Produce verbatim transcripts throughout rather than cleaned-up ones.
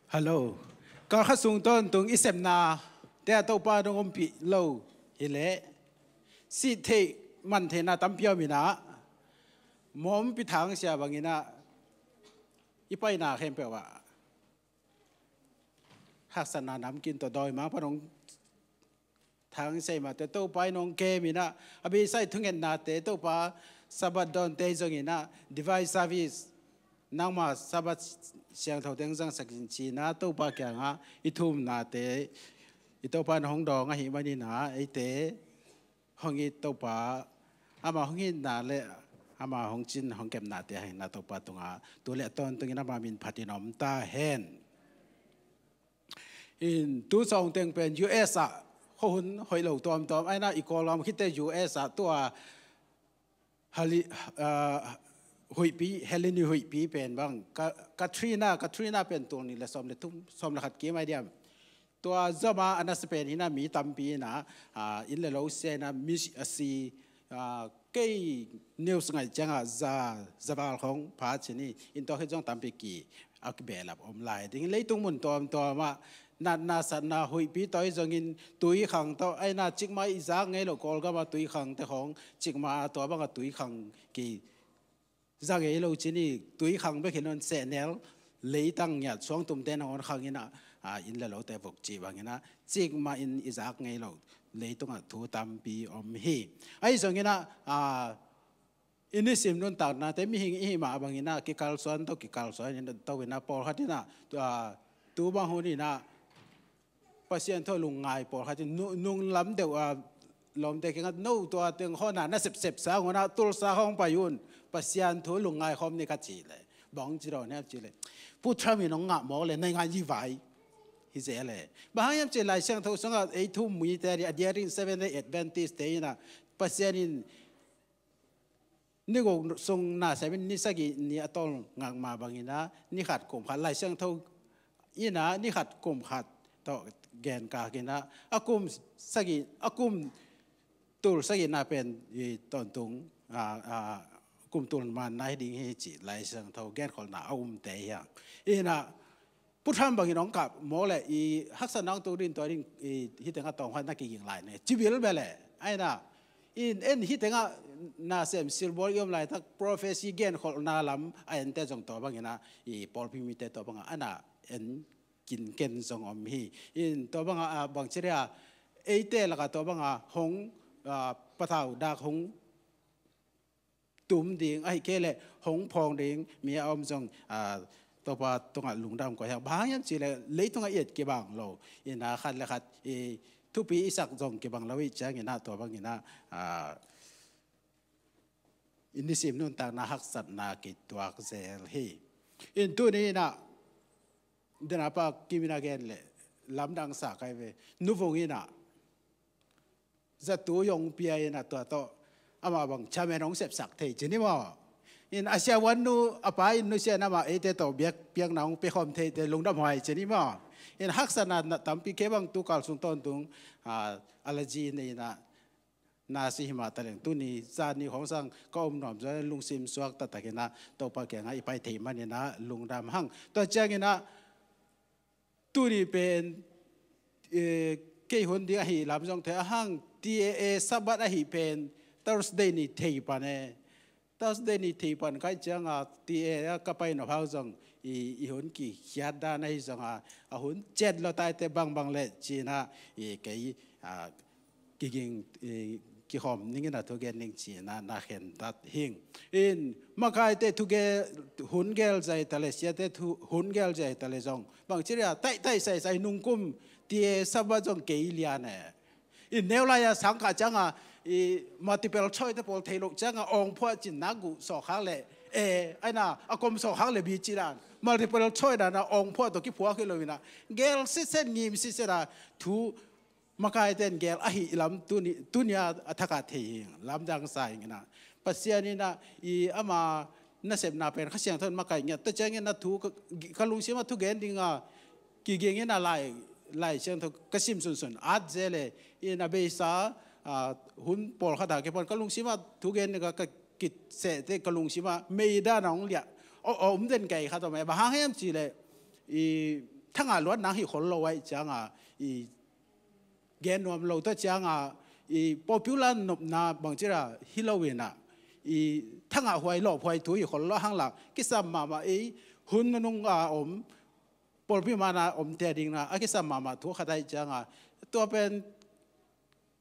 Hello. Kalkhat sung tawntung i sepna te a Topa dong ompih lo hileh sih theih man theihna tampi om inah, mawmpi thangsia banginah i paina khempeuh ah haksatna namkin tawh dawimang pan hong thangsia mah te Topa in hong kem inah, a beisa i thungetnate Topa Sabbath dawnte zong inah, divine service, nangma Sabbath siangtho teng zangsak in cinah Topa kiangah i thumnate i Topa in hong dawng ahih maninah eite hong it Topa, ama hong itna le ama hong cin hong kepnate hangin a Topa tungah tu le a tawntungin ama min phatin om ta hen. In tu sawng teng pen U S ah khuahun hoih lo tuamtuam aina i Kawlgam khite U S ah tua Hali, ah, huihpi, Heleni huihpi pen bang Ka-, Katrina, Katrina pen tul nih le sawm le thum, sawm le khat kim ai diam. Tua zama a nasa pen hina mi tampi ina, ah, inn le lo sia ina mi a si, ah, kei news ngaih ciangah za, za val khong pha cini, in tua khit zong tampi ki a kibehlap om lai ding. Leitung mun tuamtuamah natna satna huihpi tawi zongin tui khang tawh aina cikmah i zak ngei lo Kawlgama tui khangte khong cikmah tua banga tui khang ki za ngei lo cini tui khang bek hi non sehnel leitang ngiat suangtumte nangawn khang ina, ah, inn le lote vok ci bangina cikmah in i zak ngei lo leitungah thu tampi om hi. Ahi zongina, ah, i nisim nuntaknate mihing i hih mah bangina kikalsuan tawh kikalsuan in tawh ina pawlkhat ina, ah, tu bang hun ina Pasian thu lungngai pawlkhat in nu-, nung lam deuh a lawmte kiangah no tua teng hona na sepsep sang hona tulsa hong pai un Pasian thu lungngai khawm ni ka ci le bang ci dawn hiam ci le Pu Trump in hong ngah mawk le nai ngai yi vai hi ze le bang hang hiam ci Lai Siangtho sungah ei thu mite a dia ding Seventh Day Adventist te ina Pasian in ni guk sung na semin ni sagih ni a tol ngakma bangina ni khat kum khat Lai Siangtho ina ni khat kum khat tawh gen kakina a kum sagih a kum tul sagih na pen i tawntung, a, a, kum tul man na hi ding hi ci Lai Siangtho genkholhna a umte hi hang. Ina Pu Trump bangin hong kap maw le i haksatna hong tuk ding tua ding i hih tengah tawmkhat na kiging lai ne. Cibil bia le. Aina in en hih tengah nasem silbawl i om laitak prophecy genkholhna lam a ente zong tua bangina i pawlpi mite tua banga ana en kinken zong om hi. In tua banga a bangci ria eite laka tua banga hong, a, patau dak hong tum ding, ahi kei le hong phawng ding mi a om zong, a, Topa tungah lungdam koi hang. Bang hang hiam ci le leitungah i et kibang lo. Ina khat le khat i thupi i sak zong kibang lo i ciangina tua bangina, a, i nisim nuntakna haksatna kituak zel hi. In tuni ina dena pa kimina gen le lamdang sa kai ve. Nuvung ina zatu yong pia in a tua tawh ama bang chamen hong sepsak thei cini maw? In a sia wan nu a pa in nu sia nama eite tawh biak piakna hong pia khawm thei te lungdam huai cini maw? In haksatna tampi kei bang tu kal sung tawntung, a, allergy nei ina nasi hima taleng tuni zani khong sang ka om nuam zaw lungsim suak tatakina Topa kianga i pai thei manina lungdam hang. Tua ciangina tuni pen, eh, kei hun ding ahi lam zong thei ahang T A A Sabbath ahi pen Thursday ni thei pan e. Thursday ni thei pan kai cianga T A A ka pai nop hau zong i, i hun kikhiat dan ahi zonga a hun cet lo taite bangbang le cina i kei, a, kiging, i, kikhawm ningin a thugen ning cina na khen tat hing. In makaite thuge hun gel zai tale siate thu hun gel zai tale zong bang ciria tai tai sai sai nungkum tia Sabbath zong kei lian e. In neu laia sangkah cianga i multiple choice te pawl thei lo cianga ong phuah cin nak guh sawkhak le e aina a kom sawkhak le bi ci dan multiple choice dana ong phuah tawh kiphuak hi lo ina gel sitset ngim sitset a thu makaiten gel ahi lam tuni, tunia a thaka thei hi lamdang sa hi ina Pasian ina i ama nasepna pen Kha Siangtho in makai ngiat ta ciangin a thu ka, ka lungsima thu gen dinga kiging ina lai, lai siangtho ka sim sunsun at zele ina beisa, a, hun pawl khata kipon ka lungsima thu gen dinga ka kitsehte ka lungsima meida na ong liah o, o, um den kai khat om e ba hang hiam ci le i thangah luat nang hi khol lo ahih cianga i gen nuam lo, tua cianga i popular nopna bangci ra hi lo inah, i thangah huai lawphuai thu hi khol lo hang la, kisam mahmah i hun nunung a om, pawlpi mana omte dingna a kisam mahmah thu khat ahih cianga, tua pen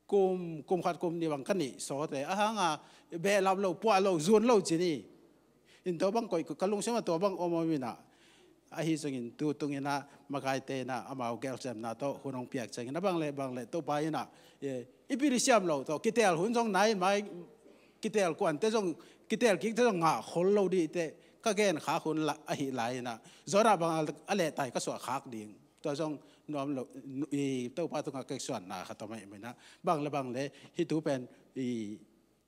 kum, kum khat kum nih bang ka nih sawte a hanga behlap lo, puah lo, zun lo ci ni. In tua bang koih ka lungsim a tua bang om om inah, ahi zongin tu tunginah makaite inah amau gelsemna tawh hun hong piak ciangin a bang le bang le Topa inah, e, i pil i siam lo tawh kitel hun zong nai in mai, kitel kuante zong, kitel kikte zong ngah khol lo dihte ka gen khak hun la, ahi lai inah, Jonah bang a lehtai ka suah khak ding. Tua zong nuam lo, i Topa tungah ka kisuanna khat om ahih manin ah, bang le bang le hih thu pen i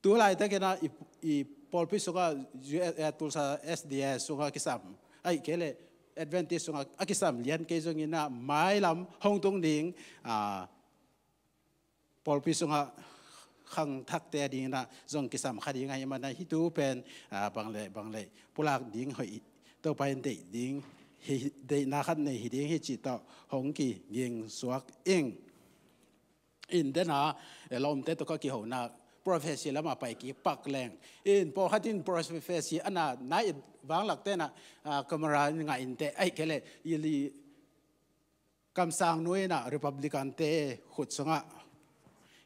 tu laitakin ah i, i pawlpi sungah, U S, eh, Tulsa S D A sungah kisam, ahih kei leh Adventist sungah a kisam lian kei zongin ah, mailam hong tung ding, ah, pawlpi sungah khangthakte dingin ah zong kisam kha ding ahih manin ah, hih thu pen, ah, bang le bang le pulak ding hoih, Topa in deih ding hi, deihna khat nei hi ding hi cih tawh hong kiging suak ing. In dena, eh, lawmte tawh ka kihona prophecy lamah pai kik pak leng. In pawlkhat in prophecy a na, na it vanglak tenah, ah, camera in ngah in teh, ahih kei leh i li kamsang nu inah Republican te khut sungah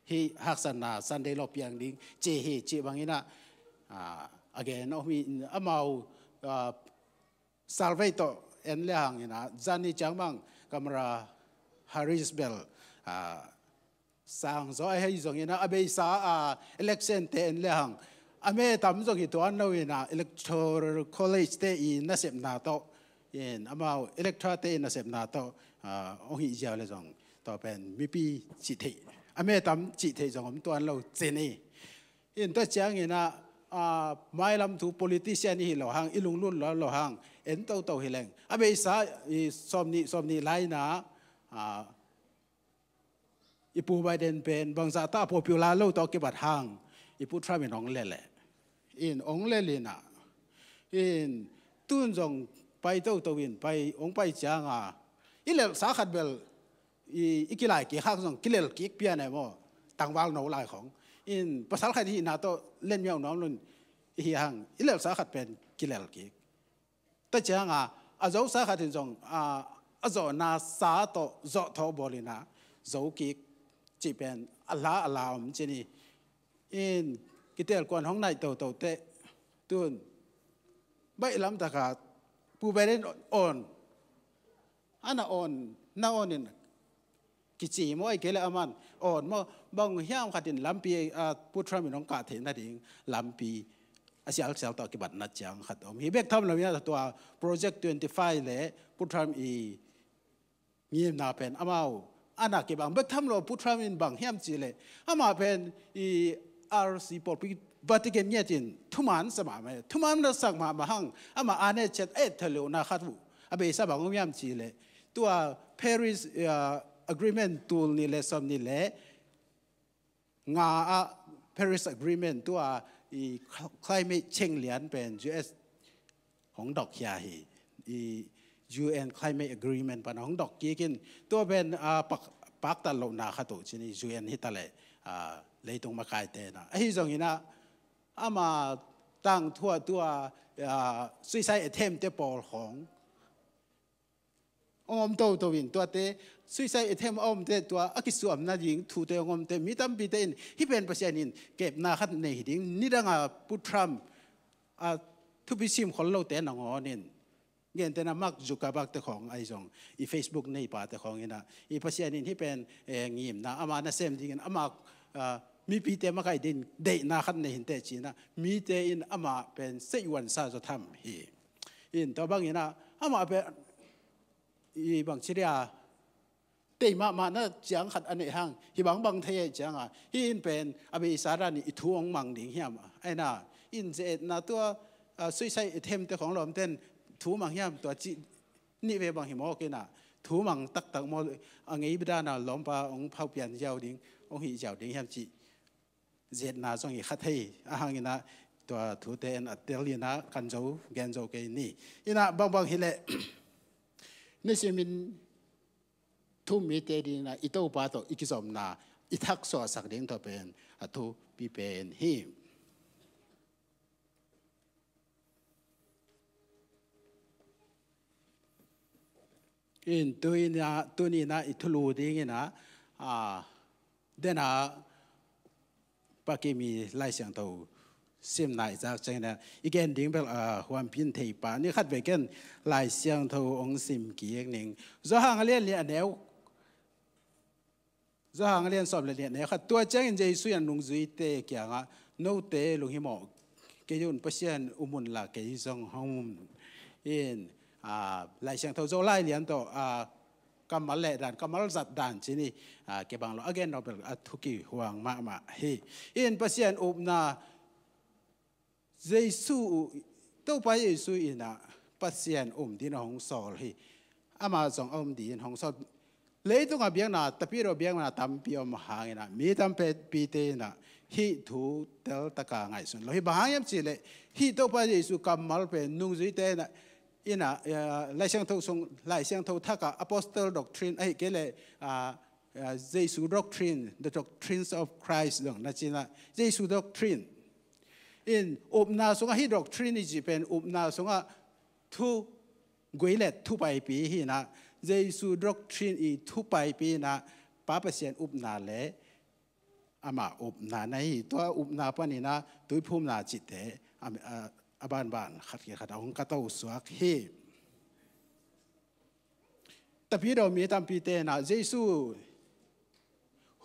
hih haksatna Sunday law piang ding ci hi cih bangin ah, ah, a gen om hi. Amau, ah, survey tawh en le hangin ah, zani ciang bang Kamala Harris bel, ah, sang zaw ahi zongin ah, a beisa, ah, election te en le hang a me tam zong hi tuan lo inah, Electoral College te i nasepna tawh in, amau electoral te i nasepna tawh, ah, hong hih ziau le zong tua pen mipi cih theih, a me tam cih theih zong om tuan lo ci ni. In tua ciangin ah, ah, mailam thu politician i hi lo hang, i lunglut lo, lo hang en toto hi leng, a beisa i sawmnih, sawmnih lai inah, ah, i Pu Biden pen bangzah ta popular lo tawh kibat hang, i Pu Trump in hong lel leh. In hong lel inah, in tun zong pai toto in pai, hong pai cianga i lelhsa khat bel i, i kilai kik hang zong kilel kik pian e maw, tangval no lai khong. In pasal khat i hihna tawh len miau nuam lo in i hi hang, i lelhsa khat pen kilel kik. Tua cianga a zosa khat in zong, a, a zawhna sa tawh zawh thawh bawl inah zo kik cih pen a hla a la om ci ni. In kitel kuan hong naih toto teh, tun baih lamtaka Pu Biden awn, a na awn, na awn in kici maw, ahih kei leh aman awn maw, bang hiam khat in lampi, ah, Pu Trump in hong kah theih nading lampi a sialsial tawh kibatna ciang khat om hi. Bek tham lo inah tua Project twenty-five le Pu Trump i ngimna pen amau a na kibang. Bek tham lo Pu Trump in bang hiam cih leh, amah pen i R C pawlpi Vatican ngiat in thuman sa mahmah, thuman na sak mahmah hang, amah a ne chet et thalona khat uh a beisa bang om hiam cih leh, tua Paris, ah, Agreement tul nih le sawmnih le nga ah, Paris Agreement tua i cl-, climate change lian pen U S hong dok khia hi. I U N Climate Agreement pan hong dok kik in, tua pen, ah, pak, paktat lohna khat uh ci ni, U N hi ta leh, ah, leitung makaite na. Ahi zongin ah, ama tangthu ah tua, ah, suicide attempt te pawl khong hong om toto in, tuate suicide attempt a omte tua a kisuam nading thute hong omte, mi tampite in hih pen Pasian in kepna khat nei hi ding, nidanga Pu Trump a thupi sim khol lote nangawn in, gentehna Mark Zuckerberg te khong ahi zong, i Facebook neipa te khong inah, i Pasian in hih pen, eh, ngimna ama nasem dingin ama, ah, mipite makaih ding deihna khat nei hi inteh ci inah, mite in ama pen seihuan sa zaw tham hi. In tua bang inah ama pen i bang ci dia, tei mahmah na ciang khat a neih hang, hih bangbang thei ahih cianga, hih in pen a beisa dan i thu hong mang ding hiam? Ahi na, in ze-etna tua, ah, suicide attempt te khong lawmten thu mang hiam, tua cih nih ve bang hi mawk inah, thu mang taktak maw, a ngei bidana lawmpa hong phaupian ziau ding, hong hih ziau ding hiam cih zetna zong hi kha thei. A hang inah tua thute en a tel inah kan zo, gen zo kei ni. Inah bangbang hileh, nisimin thu-um mite dingin ah i Topa tawh i kizopna i thaksuahsak ding tawh pen a thupi pen hi. In tuni-in ah, tuni-in ah i thulu dingin ah, a, den a Pa Kim i Lai Siangtho simna i zak ciangin ah i gen ding bel, a, huampin thei pah ni. Khat vei ken Lai Siangtho hong sim kik ning. Johan a lian li a neu Johan a lian sawm le nih a neu khat. Tua ciangin Jesu in a nungzuite kiangah, "Note lunghimawh, kei un, Pasian um unla kei zong hong um in," a, Lai Siangtho Zolai lian tawh, a, kammal leh dan, kammal zat dan ci ni, a, kibang lo, a gen lo bel a thu kihuang mahmah hi. In Pasian upna Jesu, Topa Jesu in ah Pasian um dingin hong sawl hi. Amah zong a um dingin hong sawl. Leitungah biakna, Tapidaw biakna tampi om hangin ah, mi tampite in ah hih thu teltaka ngaihsun lo hi. Bang hang hiam cihleh, hih Topa Jesu kammal pen nungzuite in ah, in ah, eh, Lai Siangtho sung, Lai Siangtho thakah apostle doctrine, ahih kei leh, ah, ah, Jesu doctrine, the doctrines of Christ zong na ci in ah, Jesu doctrine. In upna sungah hih doctrine i cih pen upna sungah thu gui le thu paipi hi in ah, Jesu doctrine i thu paipi in ah, Pa Pasian upna le amah upna na hi. Tua upna panin ah tuiphumna cihte a, a, a banban khat kikhat a hong kato suak hi. Tapidaw mi tampite in ah Jesu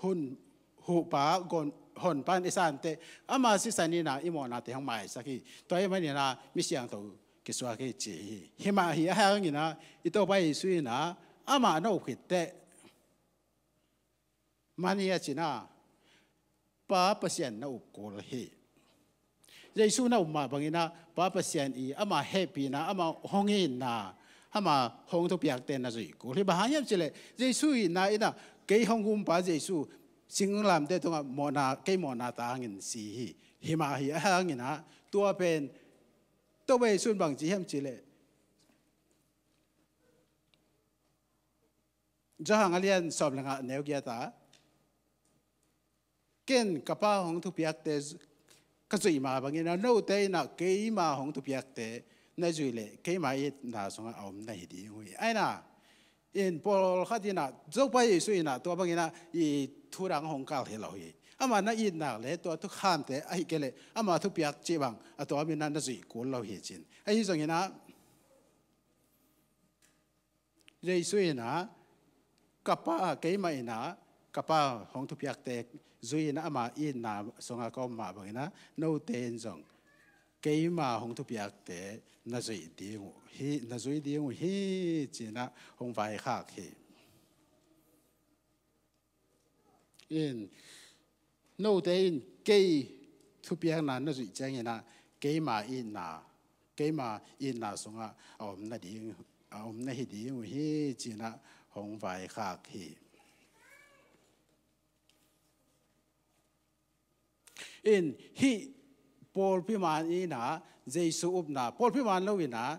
hun, huhpa, gon, honpa in i santeh, ama sisan in ah i mawhnate hong maisak hi. Tua ahih manin ah mi siangtho kisuak hi ci hi. Hi mah hi, ahih hangin ah i Topa Jesu in ah amah na up khit teh, mani a cina, Pa Pasian na up kul hi. Jesu na up mah bangin ah Pa Pasian i ama hehpihna, ama hong itna, ama hong thupiakte na zuih kul hi. Bang hang hiam cihleh Jesu itna in ah kei hong umpa Jesu singlamteh tungah mawhna, kei mawhna tangin si hi. Hi mah hi, ahih hangin ah tua pen Topa Jesu in bang ci hiam cihleh, Johan a lian sawm le nga neu giat ah, "Ken ka Pa hong thupiakte ka zuih mah bangin ah note in ah keima hong thupiakte na zuih leh keima itna sungah a om na hi ding uh hi." Ahi na, in pawlkhat in ah Topa Jesu in ah tua bangin ah i thu dang hong kal hi lo hi. Amah na itna le tua thukhamte ahih kei leh ama thupiak cih bang a tuamin ah na zuih kul lo hi cin. Ahi zongin ah Jesu in ah, "Ka Pa, keimah in ah ka Pa hong thupiakte zui in ah ama itna sungah ka om mah bangin ah note in zong keima hong thupiakte na zuih ding uh hi, na zui ding uh hi," ci-in ah hong vaikhak hi. In, note in kei thupiakna na zuih ciangin ah keima itna, keima itna sungah a om na ding, a om na hi ding uh hi, ci-in ah hong vaikhak hi. In, hih pawlpi man in ah Jesu upna, pawlpi man lo in ah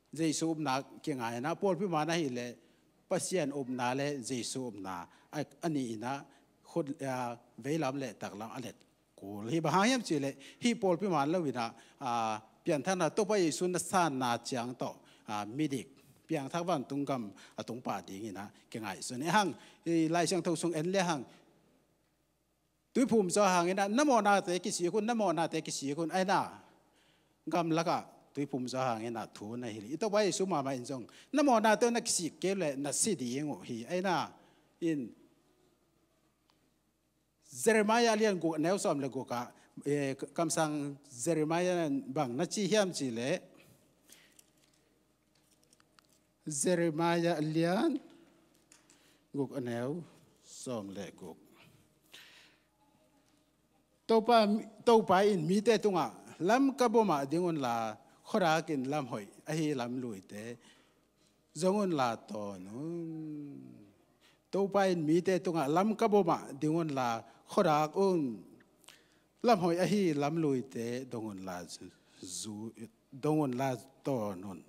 Jesu upna kingai in ah, pawlpi man ahih leh Pasian upna le Jesu upna a, a nih in ah khut, a, veilam le taklam a let kul hi. Bang hang hiam cihleh hih pawlpi man lo in ah, a, pianthakna Topa Jesu na sanna ciang tawh, a, midik, piangthak vantung gam a tung pah dingin ah kingaihsun hi hang. I Lai Siangtho sung en le hang, tuiphum zaw hangin ah na mawhnate kisik un, na mawhnate kisik un, ahi na, gamlakah tuiphum zaw hangin ah thu na hilh hi. I Topa Jesu mahmah in zong na mawhnate na kisik kei leh na si ding uh hi, ahi na. In, Jeremiah a lian guk a neu sawm le guk ah, eh, kamsang Jeremiah in bang na ci hiam cihleh, Jeremiah a lian guk a neu sawm le guk. Topa, Topa in mite tungah, "Lamkap bawmah ding unla, khuadak in lamhoih ahi lamluite zong unla tawn un." Topa in mite tungah, "Lamkap bawmah ding unla, khuadak un, lamhoih ahi lamluite dong unla zu, dong unla tawn un."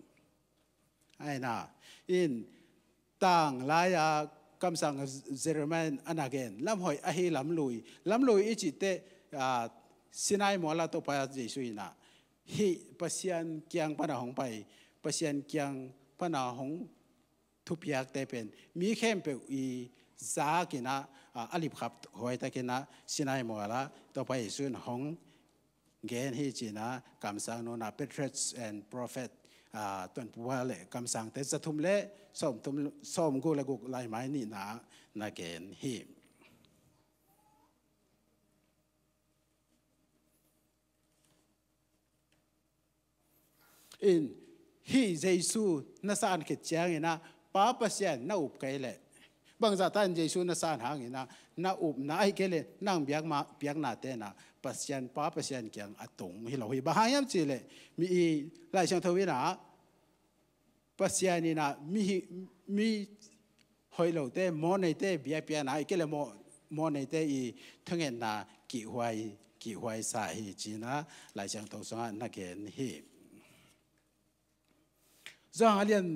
Ahi na, in, tanglai-a kamsang Jeremiah in a na gen lamhoih ahi lamlui. Lamlui i cih teh, ah, Sinai mual ah Topa Jesu in ah hih Pasian kiang pan a hong pai, Pasian kiang pan a hong thupiakte pen mi khempeuh i zak in ah, ah, a lipkhaphuai takin ah Sinai mual ah Topa Jesu in hong gen hi ci-in ah kamsang nunah Patriarchs and Prophet, ah, Tuanpua le kamsangte za thum le sawm thum, sawm guk le guk laimai nihna na gen hi. In, hih Jesu na san khit ciangin ah Pa Pasian na up kei leh, bangzah ta in Jesu na san hangin ah na upna, ahih kei leh nang biak ma, biaknate in ah Pasian, Pa Pasian kiang a tung hi lo hi. Bang hang hiam cih leh mi i Lai Siangtho in ah Pasian in ah mi hi, mi hoih lote, mawhneite biakpiakna, ahih kei leh mawh, mawhneite i thungetna kihhuai, kihhuai sa hi ci-in ah Lai Siangtho sungah na gen hi. Johan a lian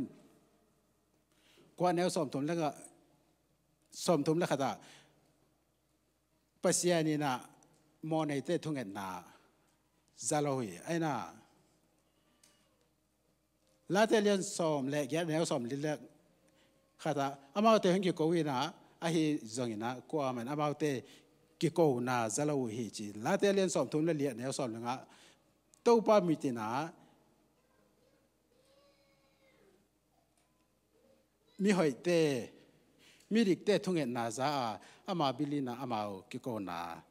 kua, neu sawm thum le nga, sawm thum le khat ah Pasian in ah mawhneite thungetna za lo hi. Ahi na, Late lian sawm le giat, neu sawm li le khat ah amaute hong kiko in ah, ahi zongin ah kuamah in amaute kikona za lo uh hi ci. Late lian sawm thum le li ah, neu sawm le nga ah Topa mit in ah mihoihte, midikte thungetna za a, ama bil in ah amau kikona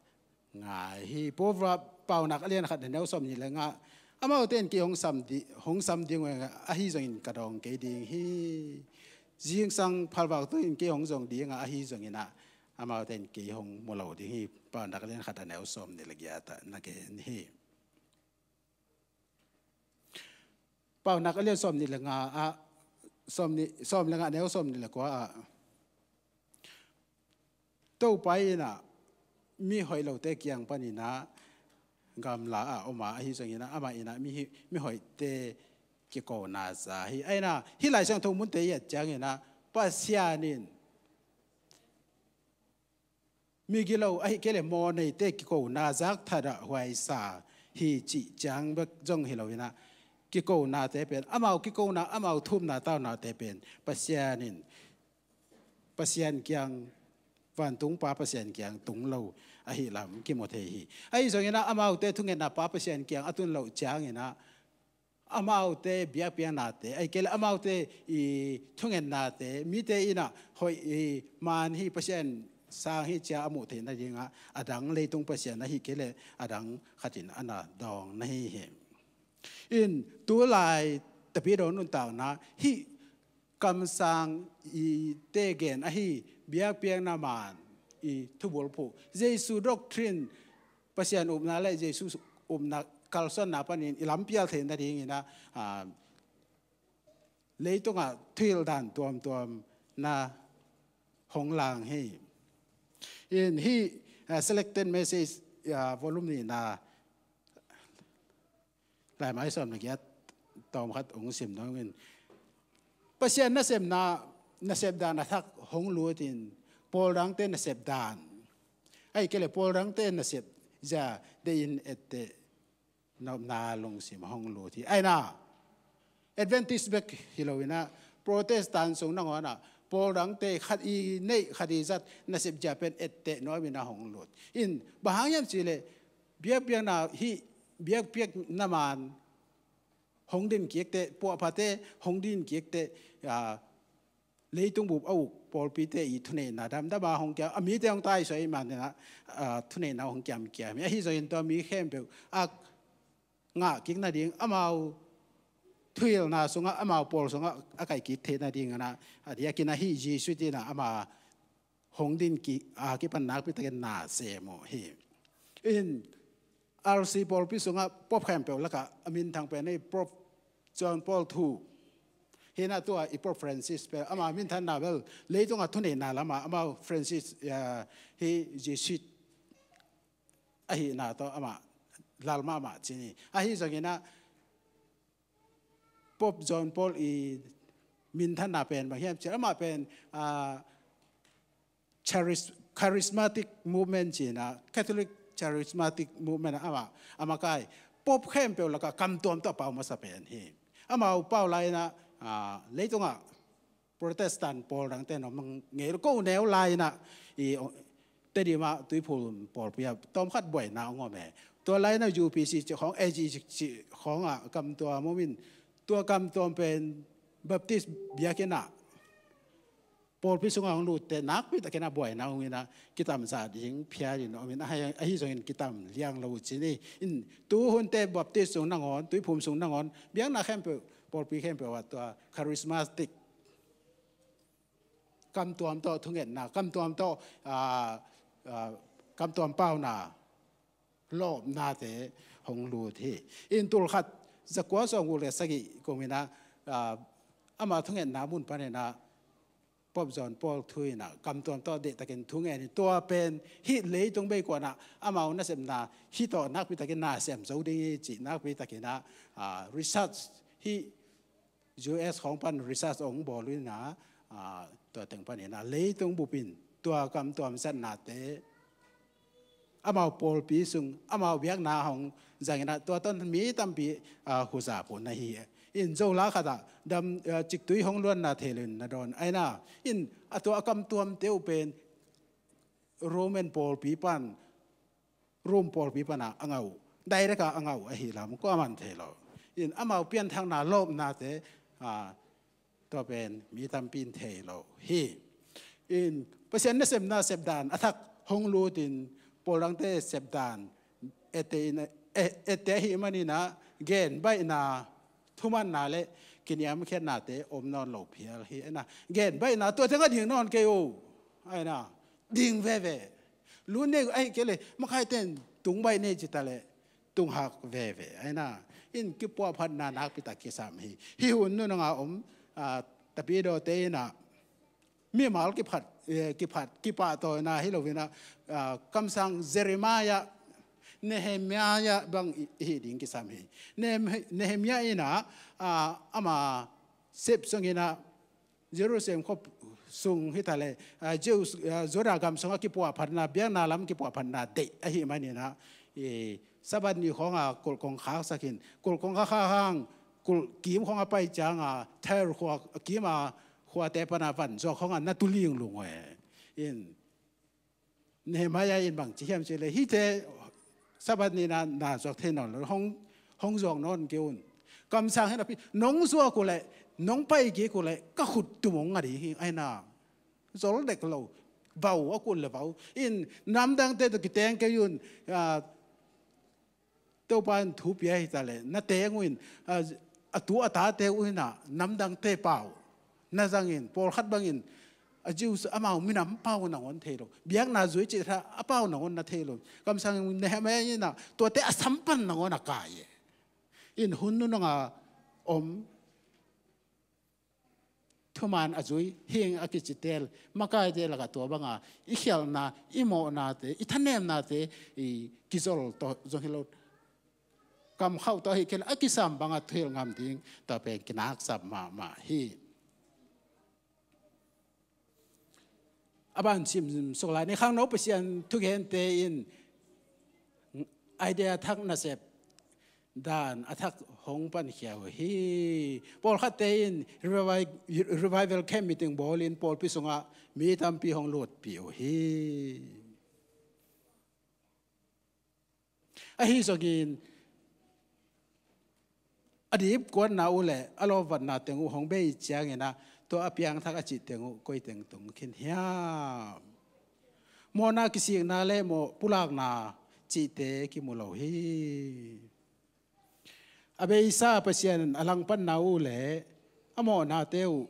ngai hi. Proverb, Paunak a lian khat, neu sawm nih le nga ah, amaute in kei hong sam di, hong sam ding uh hi, ahi zongin ka dawng kei ding hi. Zingsang phalvak tungin kei hong zong ding a, ahi zongin ah amaute in kei hong mu lo ding hi. Paunak a lian khat a neu sawm nih le giat ah na gen hi. Paunak a lian sawm nih le nga ah, sawm nih, sawm le nga, neu sawm nih le kua ah Topa in ah mihoih lote kiang panin ah gamla a om a, ahi zongin ah amah in ah mi, mihoihte kikona za hi. Ahi na, hih Lai Siangtho munte i et ciangin ah Pasian in migilo, ahih kei leh mawhneite kikona zak thadah huai sa hi cih ciang bek zong hi lo in ah, kikonate pen, amau kikona, amau thumna taunate pen Pasian in, Pasian kiang, vantung Pa Pasian kiang tung lo ahih lam kimu thei hi. Ahi zongin ah amaute thungetna Pa Pasian kiang a tun loh ciangin ah amaute biakpiaknate, ahih kei leh amaute i thungennate mite in ah hoih i man hi, Pasian sang hi ci-a a muh theih nading ah a dang leitung pasian, ahih kei leh a dang khat in a na dawng na hi hi. In, tu lai Tapidaw nuntakna hih kamsang i te gen ahi biakpiakna man i thubulphuh, Jesu doctrine, Pasian upna le Jesu upna kalsuanna panin i lampial theih nadingin ah, ah, leitungah thuhilh dan tuamtuam na hong lang hi. In, hih, ah, selected message, ah, volume nihna, laimai sawm le giat tawm khat hong sim nuam ing. Pasian nasepna, nasep dan a thak hong lut in, pawl dangte nasep dan, ahih kei leh pawl dangte nasep zia deih in etteh nopna lungsim hong lut hi. Ahi na, Adventist bek hi lo in ah, Protestant sung nangawn ah pawl dangte khat i neih, khat i zat nasep zia pen etteh nuam in ah hong lut. In, bang hang hiam cih leh biakpiakna hih, biakpiakna man hong din kik teh, puahphate hong din kik teh, ah, leitung bup a uk pawlpite i thuneihna damdam a hong kiam, a mite hong taisuah i man in ah, ah, thuneihna hong kiamkiam hi. Ahi zongin tua mi khempeuh a ngah kik nading, amau thuhilhna sungah, amau pawl sungah a kaih kik theih nading in ah, a diakin ah hih Jesuit in ah ama hong din ki, a kipan nakpi takin na sem uh hi. In, R C pawlpi sungah Pope khempeuh lakah a minthang pen ahi Pope John Paul two. Hi in ah tua i Pope Francis pen ama minthanna bel leitungah thuneihna lamah amau Francis, ah, hih Jesuit ahihna tawh amah lal mahmah ci ni. Ahi zongin ah Pope John Paul i minthanna pen bang hiam cih leh amah pen, ah, charis-, charismatic movement ci-in ah, Catholic charismatic movement ah amah a makai Pope khempeuh lakah kamtuam tawh a pau masa pen hi. Amau pau lai-in ah, ah, leitungah Protestant pawl dangte in om ngei lo, ko neu lai-in ah, i, Tedim ah Tuiphum pawlpi ah tawmkhat buaina hong om e. Tua lai-in ah U P C cih khawng, A G cih khawng ah kamtuam om in, tua kamtuam pen Baptist biakinn ah pawlpi sungah hong lutte nakpi takin ah buaina hong in ah, kitamzah ding phial in om in, ahi, ahi zongin kitam liang lo uh ci ni. In, tu hunte Baptist sung nangawn, Tuiphum sung nangawn, biakna khempeuh, pawlpi khempeuh ah tua charismatic kamtuam tawh thungetna, kamtuam tawh, ah, ah, kamtuam pauna lawpnate hong lut hi. In, tulkhat zakua sawmguk le sagih kum in ah, ah, ama thungetna mun panin ah Pope John Paul thu in ah kamtuam tawh deihtakin thungen hi. Tua pen hih leitung bei kuan ah amau nasepna hih tawh nakpi takin na sem zo ding hi cih nakpi takin ah, ah, research, hih U S khawng pan research hong bawl uh in ah, ah, tua teng panin ah leitung bup in tua kamtuam zatnate amau pawlpi sung, amau biakna hong zang in ah, tua tawh mi tampi, ah, huzap uh na hi. In, Zo la khat ah dam, ah, ciktui hong luanna thei lo in na dawn, ahi na. In, a tua a kamtuamte uh pen Roman pawlpi pan, Rome pawlpi pan ah a ngah uh, direct ah a ngah uh ahi lam kuaman thei lo. In, amau pianthakna lawpnate, ah, tua pen mi tampi in thei lo hi. In, Pasian nasepna sepdan a thak hong lut in, pawl dangte sepdan ette in, eh, ette ahih manin ah genbaihna, thumanna le kiniamkhiatnate om nawn lo phial hi, ahi na. Genbaihna, tua teng a ding nawn kei o, ahi na. Ding veve. Lu nei ahih kei leh makaite in tung baih nei ci ta leh tunghak veve, ahi na. In, kipuahphatna nakpi tak kisam hi. Hih hun nunung a om, ah, Tapidawte in ah mimal kiphat, eh, kiphat, kipahtawina hi lo in ah, ah, kamsang Jeremiah, Nehemiah bang i, i hih ding kisam hi. Nehem-, Nehemiah in ah, ah, ama sep sung in ah Jerusalem khua sung hi ta leh, ah, Jews, ah, Judah gam sungah kipuahphatna, biakna lam kipuahphatna deih ahih manin ah, i, Sabbath ni khawng a kulh kong khaksak in, kulh kong khak hang, kulh kim khawng a pai ciang a, Tyre khua kim a, khuate pan a van zuak khawng a na tu linglung uh e. In, Nehemiah in bang ci hiam cih leh, hihte Sabbath ni in ah na zuak thei nawn lo, hong, hong zuak nawn kei un. Kamsang hi napi, nong zuak uh leh, nong pai kik uh leh ka khut tum hong nga ding hi, ahi na. Zol dek lo, vau a kun leh vau. In, namdangte tawh kiteng kei un, ah, Topa in thu pia hi ta leh na teng uh in, ah, a tu a tate uh in ah namdangte pau na zang in, pawlkhat bangin a Jews amau minam pau nangawn thei lo, biakna zui cih tha a pau nangawn na thei lo. Kamsang Nehemiah in ah tuate a sam pan nangawn a kai e. In, hun nunung a om thuman a zui, hing a kicitel makaite lakah tua banga i khialhna, i mawhnate, i thanemnate, i kizol tawh zong hi lo, kamkhauh tawh hi kei leh a kisam banga thuhilh ngam ding, tua pen kinaksap mahmah hi. A ban sim suk lai ni, khangno Pasian thugente in idea thak nasep dan a thak hong pankhia uh hi. Pawlkhatte in revi-, revival camp meeting bawlin pawlpi sungah mi tampi hong lutpih uh hi. Ahi zongin a dipkuatna uh le a lawpvatna teng uh hong bei ciangin ah, tua a piangthak a cih teng uh koi teng tung khin hiam? Mawhna kisikna le mawh pulakna cihte kimu lo hi. A beisa Pasian a langpanna uh le a mawhnate uh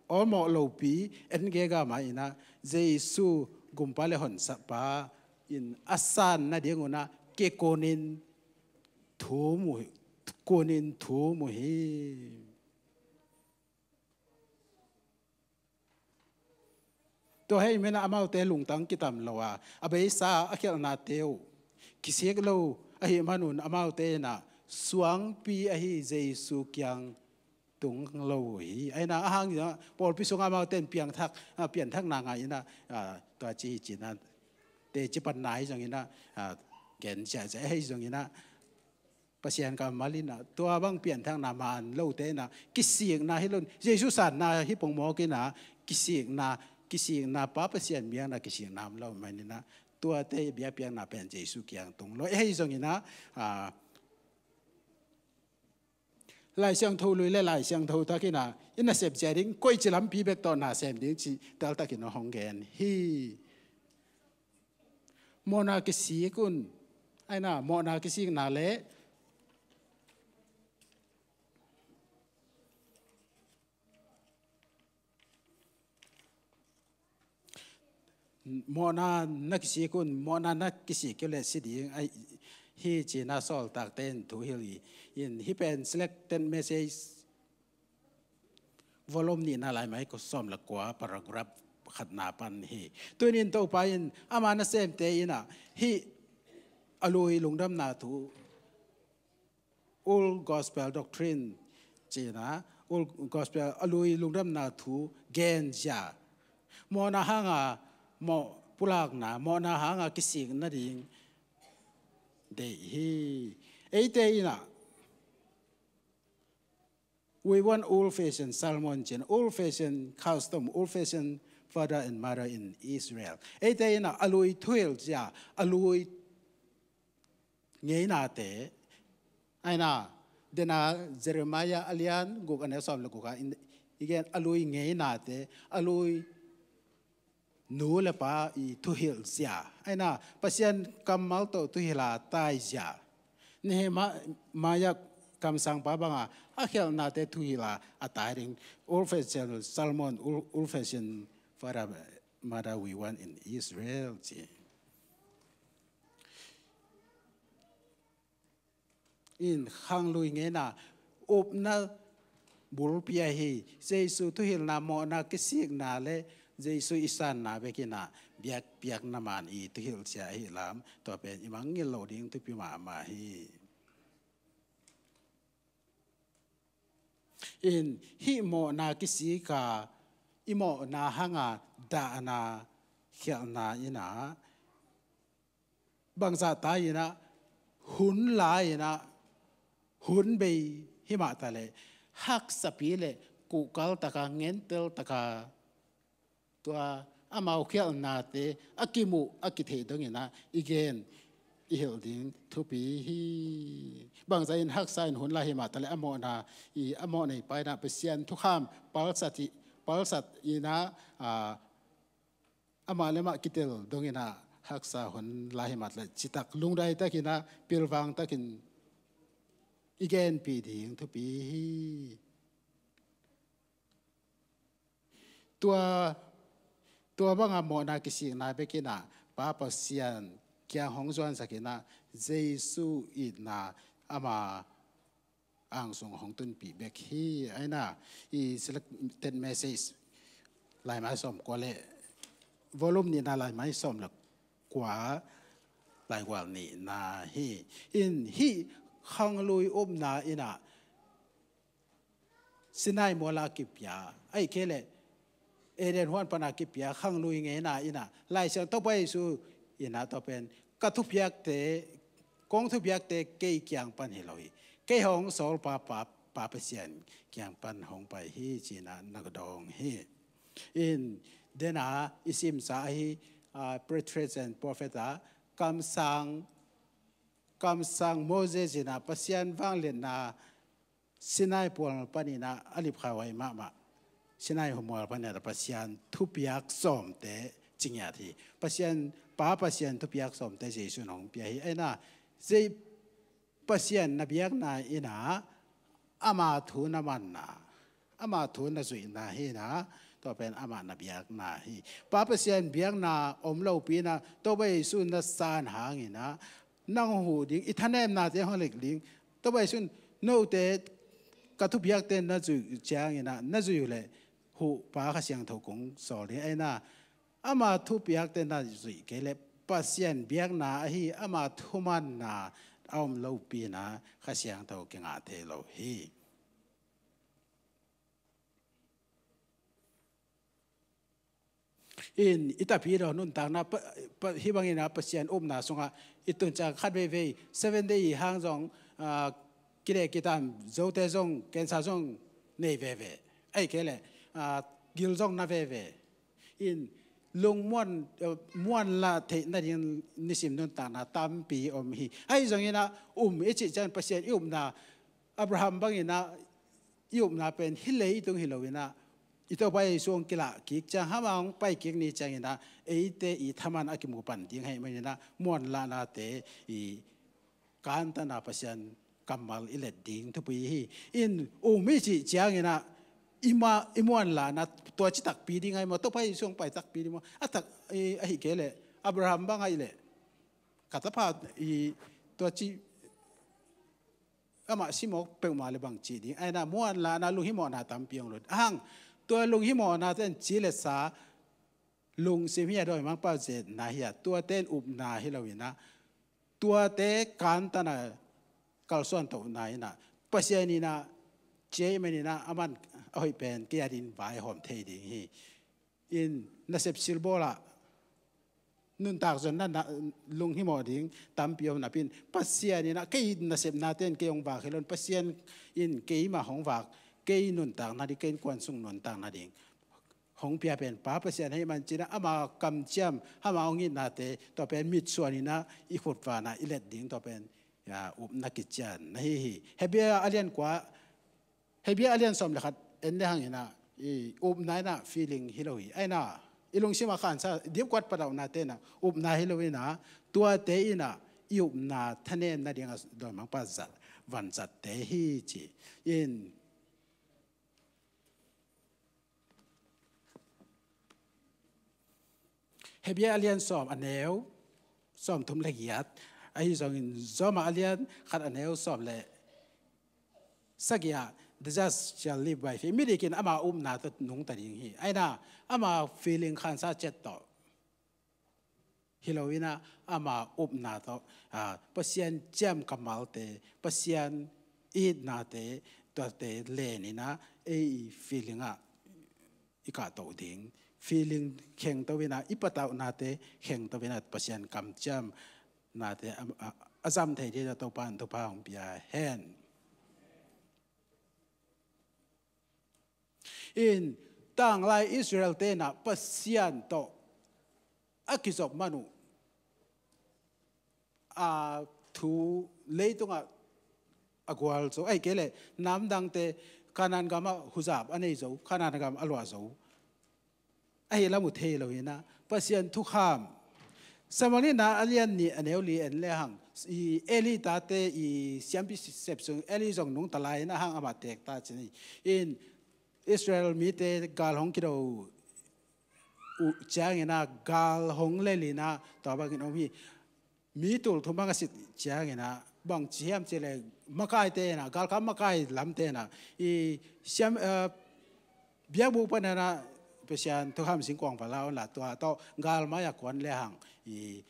awlmawh lopi en gega mah in ah, Jesu gumpa le honsapa in a san nadingun ah kikunin thum uh, kunin thum uh hi. Tua hei menah amaute lungtang kitam lo a, a beisa a khialhnate uh kisik lo ahih manun amaute in ah suangpi ahi Jesu kiang tung lo hi. Aina a hang ina pawlpi sunga amaute in piangthak, a, pianthakna ngai ina, a, tua ci hi cina te ci panna hi zong ina, a, gen sia sia hi zong ina Pasian kammal ina tua bang pianthakna man lote ina kisikna hi lo in Jesu sanna hi pongmawk ina kisikna, kisikna pa Pasian biakna kisikna om lo man ina tuate biakpiakna pen Jesu kiang tung lo hi zong ina, a, Lai Siangtho lui le Lai Siangtho tak ina i nasep zia ding koici lampi bek tawh na sem ding ci teltakin hong gen hi. Mawhna kisik un, aina mawhna kisikna le mawhna na kisik un, mawhna na kisik kei le si ding ahi hi cina sawltakte in thu hilh hi. In hih pen selected message volume nihna laimai sawm le kua paragraph khatna pan hi. Tunin Topa in ama nasemte ina hih a lui lungdamna thu Old Gospel Doctrine cina Old Gospel a lui lungdamna thu gen zia mawhna hanga mawh pulakna mawhna hanga kisik nading deih hi. Eite ina we want old fashioned sermon cin old fashioned custom, old fashioned father and mother in Israel. Eite ina a lui thuhilh zia a lui ngeinate aina dena Jeremiah a lian guk a neu sawm le guk a in, i gen a lui ngeinate a lui nu le pa i thuhilh zia aina Pasian kammal tawh thuhilh a tai zia Nehemiah kamsangpa banga a khialhnate thuhilh a a tai ding old fashioned sermon, old, old fashioned father mother we want in Israel ci. In khanglui ngeina upna bulpi ahi Jesu thuhilhna mawhna kisikna le Jesu i sanna bekina biakpiakna man i thuhilh sia ahi lam tua pen i mangngilh lo ding thupi mahmah hi. In hih mawhna kisika i mawhna hanga dahna khialhna ina bangzah ta ina hun la ina hun bei himah ta le haksapi le kuhkal taka ngentel taka tua amau khialhnate a kimuh a kitheih dongina i gen i hilh ding thupi hi. Bangzah in haksa in hun la himah ta le a mawhna i a mawh nei pa ina Pasian thukham palsat i palsat ina a amah le mah kitel dongina haksa hun la himat le citak lungdai takina pilvang takin i genpi ding thupi hi. Tua tua banga mawhna kisikna bekina Pa Pasian kiang hong zuansakina Jesu itna ama angsung hong tunpih bek hi. Aina i selected message laimai sawm kua le volume nihna laimai sawm le kua laigual nihna hi. In hih khanglui upna ina Sinai muala kipia ahi kei le Eden huan pana kipia khanglui ngeina ina Lai Siangtho pa Jesu ina tua pen ka thupiakte kong thupiakte kei kiang pan hi lo hi. Kei hong sawl pa pa pa Pasian kiang pan hong pai hi cina na ka dawng hi. In dena i simsa ahi Patriarchs and Prophets a kamsang kamsang Moses ina Pasian vangliatna Sinai pual panina a lipkhawai mahmah Sinai mual panina Pasian thupiak sawmte cingiat hi. Pasian pa Pasian thupiak sawmte Jesu nong pia hi. Aina zei Pasian na biakna ina ama thu na manna ama thu na zuihna hina tua pen ama na biakna hi. Pa Pasian biakna om lopi ina Topa Jesu na san hangina nang huh ding i thanemnate hong lik ding Topa Jesu note ka thupiakte na zuih ciangina na zuih uh le huh pa Kha Siangtho kong sawl ding aina ama thupiakte na zuih kei le Pasian biakna ahi ama thumanna a om lopi ina Kha Siangtho kingah thei lo hi. In i tapidaw nuntakna pa, pa, hih bangin ah Pasian upna sungah i tun ciang khat veivei, seven day i hang zong, ah, kidek kitam, zote zong, cancer zong nei veve. Ahih kei leh, ah, gil zong na veve. In lungmuan, eh, muanlah theih nading nisim nuntakna tampi om hi. Ahi zongin ah um i cih ciang Pasian i upna, Abraham bangin ah i upna pen hih leitung hi loin ah, i Topa Jesu hong kilah kik ciang, amah hong pai kik ni ciangin ah, eite i thaman a kimu pan ding ahih manin ah, muanlahnate i kantan a Pasian kammal i let ding thupi hi. In um i cih ciangin ah, i ma, i muanlahna tua ci takpi ding ahi maw, Topa Jesu hong pai takpi ding maw? A tak, i, ahih kei leh Abraham bang ahih leh, ka tapa i tua ci, amah si mawk peuhmah leh bang ci ding? Ahi na, muanlahna, lunghimawhna tampi hong lut. Ahang, tua lunghimawhna ten ci le sa, lungsim hi a, dawimangpa zetna hi a, tuate in upna hi loin ah, tuate kantan a kalsuan tohna in ah, Pasian in ah ci ahih manin ah, aman a hoih pen kei adingin vaihawm thei ding hi. In nasep silbawl ah nuntak zonna, na, lunghimawh ding tampi om napi-in, Pasian in ah kei nasepnate in kei hong vak hi loin, Pasian in keimah hong vak, kei nuntakna ding, kei innkuan sung nuntakna ding hong pia pen Pa Pasian ahih manin ah, ama kamciam, ama hong itnate, tua pen mitsuan in ah i khutvan ah i let ding, tua pen, ya, upna kician na hi hi. Hebrew a lian kua, Hebrew a lian sawm le khat en le hangin ah, i upna in ah feeling hi lo hi. Ahi na, i lungsim a khansa, dipkuat padawnate in ah upna hi loin ah, tuate in ah i upna thanem nading a dawimangpa zat, vanzatte hi ci. In Hebrew a lian sawm, a neu sawmthum le giat, ahi zongin Roma a lian khat, a neu sawm le sagih ah, "The just shall live by faith." Midik in ama upna tawh nungta ding hi. Ahi na, ama feeling khansa ciat tawh hi loin ah, ama upna tawh, ah, Pasian ciam kammalte, Pasian itnate, tuate len in ah, ei feeling ah i kahtoh ding, feeling khengto in ah, i padawnate khengto in ah, Pasian kamciamnate a, a, a zam thei ding a Topa in thupha hong pia hen. In tanglai Israel-te in ah Pasian tawh a kizop man uh, a thu leitungah a gual zo, ahih kei leh namdangte Kanaan gamah huzap a nei zo, Kanaan gam a luah zo, ahi lam uh thei loin ah, Pasian thukham. Samuel nihna a lian nih, a neu li en le hang, i Eli tate i siampi sep sung, Eli zong nungta lai in ah, ahang amah teek ta ci ni. In Israel mite gal hong kido uh ciangin ah, gal hong lel in ah, tua bangin om hi. Mi tul thum bang a sit ciangin ah, bang ci hiam cih leh, makaite in ah, galkap makai lamte in ah, i siam, eh, biakbuk panin ah Pasian thukham singkuang va la un la, tua tawh gal mai-ah kuan le hang, i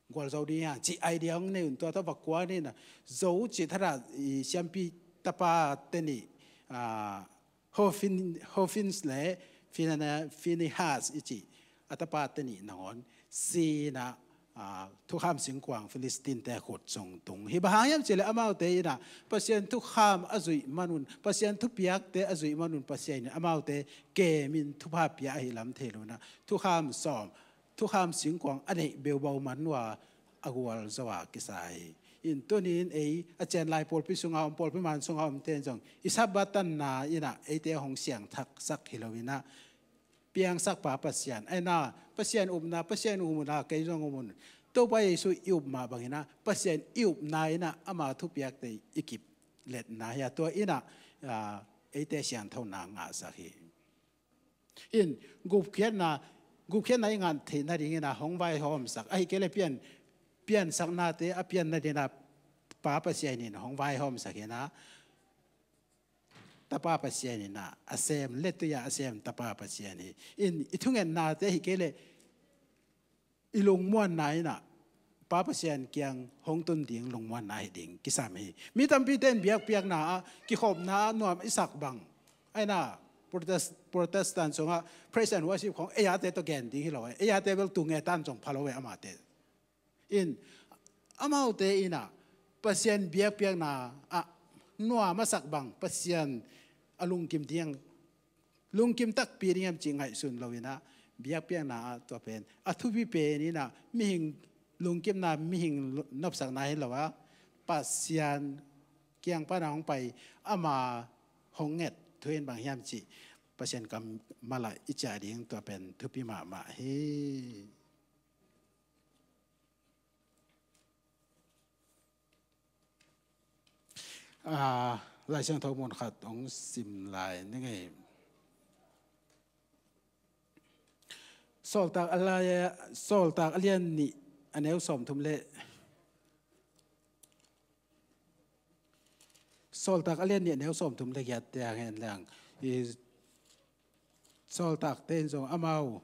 gual zo ding hi hang cih idea hong nei un, tua tawh va kuan in ah, Zo cih thadah, i siampi tapate nih, ah, Hofin, Hofins le Fina-, Finehas i cih a tapate nih nangawn si in ah, ah, thukham singkuang Philistine-te khut sung tung hi. Bang hang hiam cih leh amaute in ah Pasian thukham a zuih man un, Pasian thupiakte a zuih man un, Pasian in amaute kemin thupha pia ahih lam thei lo in ah, thukham sawm, thukham singkuang a neih beubau man uh a, a gual zo a kisa hi. In tuni-in ei a cian lai pawlpi sunga om, pawlpi man sunga omte in zong i Sabbath tanna in ah eite hong siangthaksak hi loin ah, piangsak Pa Pasian, ahi na, Pasian upna, Pasian upna kei zong um un. Topa Jesu i up mah bangin ah, Pasian i upna in ah ama thupiakte i kip letna hi a, tua in ah, ah, eite siangthona ngahsak hi. In gupkhiatna, gupkhiatna i ngah theih nadingin ah hong vaihawmsak, ahih kei leh pian, piansaknate a pian nadingin ah Pa Pasian in hong vaihawmsak in ah, Tapa Pasian in ah a sem, lettui-a a sem Tapa Pasian hi. In i thungennate ahih kei leh i lungmuanna in ah Pa Pasian kiang hong tun ding lungmuanna hi ding kisam hi. Mi tampite in biakpiakna ah, kikhopna ah nuam i sak bang, ahi na, Protest, Protestant sungah praise and worship khong ei ate tawh gen ding hi lo e. Ei ate bel tu nge tan zong pha lo e amate. In, amaute in ah Pasian biakpiakna ah nuam a sak bang Pasian a lungkim ding, lungkim takpi ding hiam cih ngaihsun lo in ah biakpiakna ah tua pen a thupi pen in ah mihing lungkimna, mihing nopsakna hi lo a, Pasian kiang pan a hong pai, ama hong nget thu in bang hiam cih Pasian kammal ah i ciah ding tua pen thupi mahmah hi. Ah, Lai Siangtho mun khat hong sim lai ning ei. Sawltak a lai, Sawltak a lian nih a neu sawmthum le, Sawltak a lian nih a neu sawmthum le giat te hang en leng. I Sawltakte in zong amau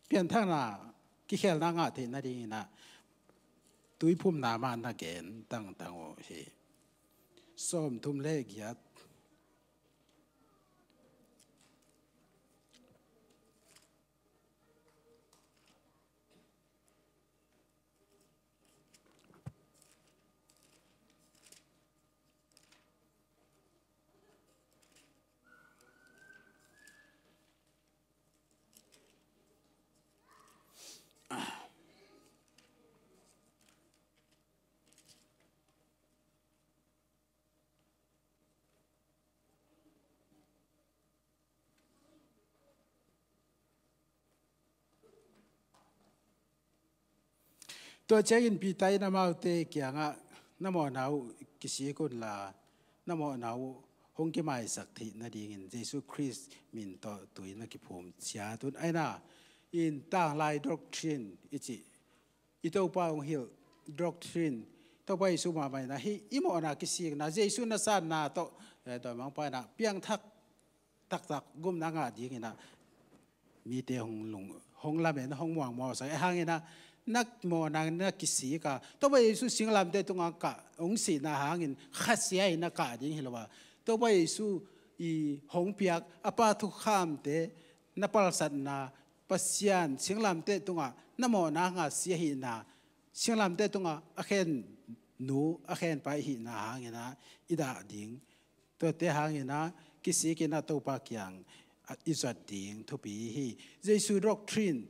pianthakna kikhelna ngah theih nadingin ah tuiphumna mah na gen tangtang uh hi. Sawmthum le giat. Tua ciangin Peter in amaute kiangah, "Na mawhna uh kisik unla, na mawhna uh hong kimaisak theih nadingin Jesu Khrist min tawh tui na kiphum ciat un." Aina in tanglai doctrine i cih, i Topa hong hilh doctrine, Topa Jesu mahmah in ah hih i mawhna kisikna, Jesu na sanna tawh, eh, dawimangpa in ah piangthak taktak gumna ngah dingin ah mite hong lung, hong lamen, hong muangmuangsak. Eh, hangin ah na mawhna na kisik a, Topa Jesu singlamteh tungah kah, hong sihna hangin khasia in a kah ding hi lo a, Topa Jesu i hong piak a Pa thukhamte na palsatna, Pasian singlamteh tungah na mawhna ngah sia hihna, singlamteh tungah a khen nu, a khen pa i hihna hangin ah i dah ding. Tuate hangin ah kisikin ah Topa kiang, ah, i zuat ding thupi hi. Jesu doctrine,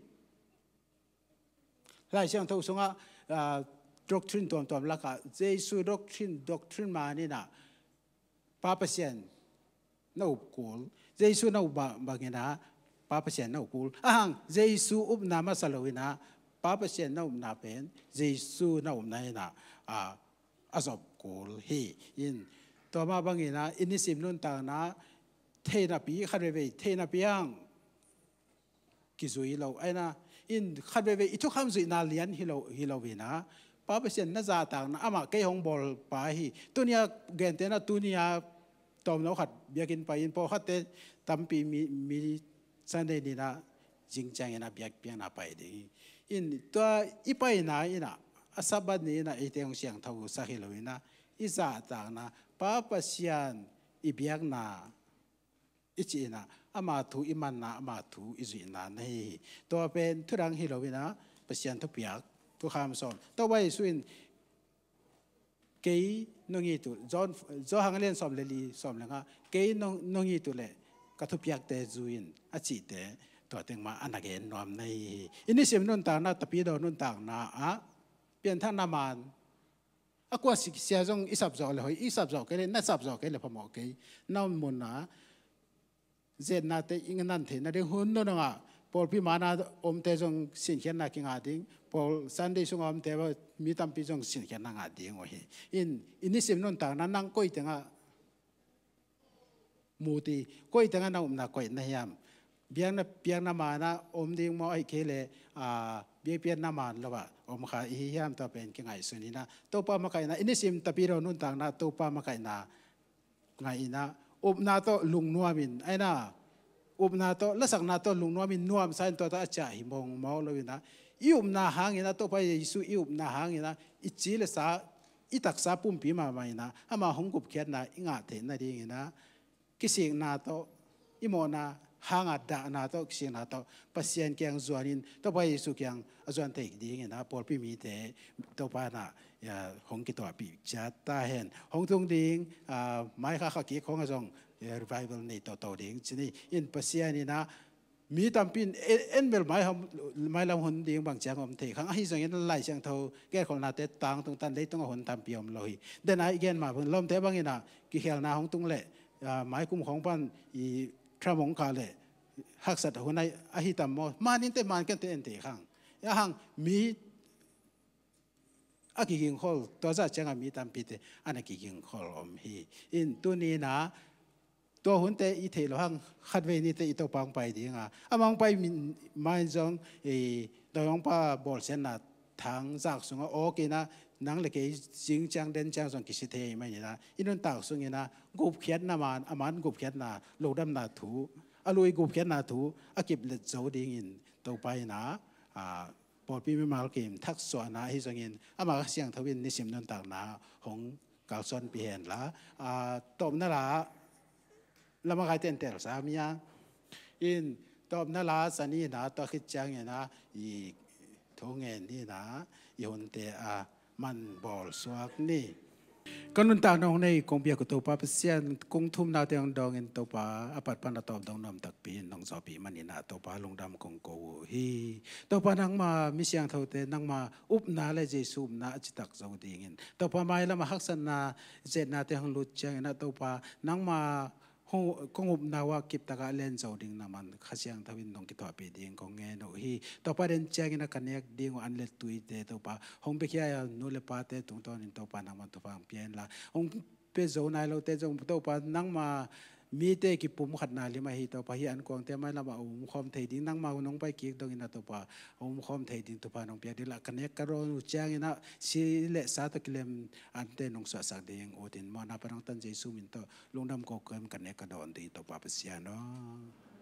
Lai Siangtho sungah, ah, doctrine tuamtuam lakah Jesu doctrine, doctrine man in ah Pa Pasian na up kul, Jesu na up ba-, bangin ah Pa Pasian na up kul. Ahang Jesu upna masa lo in ah Pa Pasian na upna pen Jesu na upna in ah, ah, a zop kul hi. In tua mah bangin ah i nisim nuntakna thei napi, khat veivei thei napi hang kizui lo. Aina in khat veivei i thukham zuihna lian hi lo, hi lo in ah Pa Pasian na zahtakna, amah kei hong bawl pa hi. Tuni a gente na tuni a tawmno khat biakinn pai in, pawlkhatte tampi mi, mi Sunday ni in ah zing ciangin ah biakpiakna pai ding hi. In tua i paina in ah a Sabbath ni in ah eite hong siangthosak hi lo in ah i zahtakna, Pa Pasian i biakna i cih in ah ama thu i manna, ama thu i zuihna na hi hi. Tua pen thudang hi lo in ah Pasian thupiak, thukham sawm. Topa Jesu in kei nong it uh, John, Johan a lian sawm le li, sawm le nga, kei nong, nong it uh leh ka thupiakte zui in a cihte, tua teng mah a na gen nuam na hi hi. I nisim nuntakna, Tapidaw nuntakna ah pianthakna man a kua sik sia zong i sapzawh le hoih, i sapzawh kei le, na sapzawh kei le phamawh kei. Na mun ah zetnate i nan theih nading, hun nunung ah pawlpi man a omte zong sinkhiatna kingah ding, pawl Sunday sungah omte mi tampi zong sinkhiatna ngah ding uh hi. In, i nisim nuntakna nang koi tengah mut hi, koi tengah na upna koih na hiam? Biakna, biakna man ah om ding maw, ahih kei leh, ah, biakpiakna man lo ah om kha i hi hiam? Tua pen kingaihsun in ah Topa makaihna, i nisim Tapidaw nuntakna Topa makaihna ngai in ah upna tawh lungnuam in, aina upna tawh, lasakna tawh lungnuam in nuamsa in tua tawh a ciah hi mawkmawk lo in ah i upna hangin ah, Topa Jesu i upna hangin ah i ci le sa, i taksa pumpi mahmah in ah ama hong gupkhiatna i ngah theih nadingin ah kisikna tawh i mawhna hanga dahna tawh, kisikna tawh Pasian kiang zuanin Topa Jesu kiang a zuan thei dingin ah pawlpi mite Topa in ah hong kituahpih ciat ta hen. Hong tung ding, ah, mai kha kha kik hong a zong, eh, revival nei toto ding ci ni. In Pasian in ah mi tampi in en, en bel mai hong, mailam hun ding bang ciang om thei khang. Ahi zongin Lai Siangtho genkholhnate tangtung tan leitung a hun tampi om lo hi. Den a i gen mah bang lawmte bangin ah kikhelna hong tung leh, ah, mai kum khawng pan i Trump hong kah leh haksat hun ahi, ahi tam maw? Man inte, man kei inte en thei khang. A hang mi a kigingkhol, tua zah ciangah mi tampite a na kigingkhol om hi. In tuni in ah tua hunte i theih loh hang khatvei nite i Topa hong pai ding a, amah hong pai min, ma in zong, eh, Dawimangpa bawlsiatna thang zak sungah awk in ah nang le kei zing ciang den ciang zong kisi thei mah in ah, i nuntak sungin ah gupkhiatna man, a man gupkhiatna, lodamna thu, a lui gupkhiatna thu a kip let zo dingin Topa in ah, ah, pawlpi mimal kim thaksuahna ahi zongin amah Kha Siangtho in nisim nuntakna hong kalsuanpih hen la. Ah, tawpna la, lamakaite in telsa mi a, in tawpna la sa ni in ah, tua khit ciangin ah i thu ngen ni in ah i hunte a man bawl suak ni. Ka nuntakna hong nei kong biak uh Topa Pasian, kong thumnate hong dawngin Topa, a pat pan a tawp dong nuam takpi in nong zawhpih manin ah Topa lungdam kong ko uh hi. Topa nangma mi siangthote, nangma upna le Jesu upna a citak zo dingin, Topa mailam a haksatna, zetnate hong lut ciangin ah Topa nangma hong, kong upna uh a kiptak ah len zo ding nangman Kha Siangtho in nong kithuahpih ding kong ngen uh hi. Topa den ciangin ah ka nek ding uh an le tuite Topa hong biakhia a nu le pate tungtawnin Topa nangman thupha hong pia in la, hong pia zo nai lote zong Topa nangma mite kipumkhatna lim ahi Topa, hih ankuangte mailam ah a umkhawm thei ding, nangma uh nong pai kik dongin ah Topa a umkhawm thei ding thupha nong pia ding la, ka nek ka dawn uh ciangin ah si le sa tawh kilem ante nong suahsak ding ut in, mawhna pan hong tan Jesu min tawh lungdam ko ko in ka nek ka dawn ding Topa Pasian aw.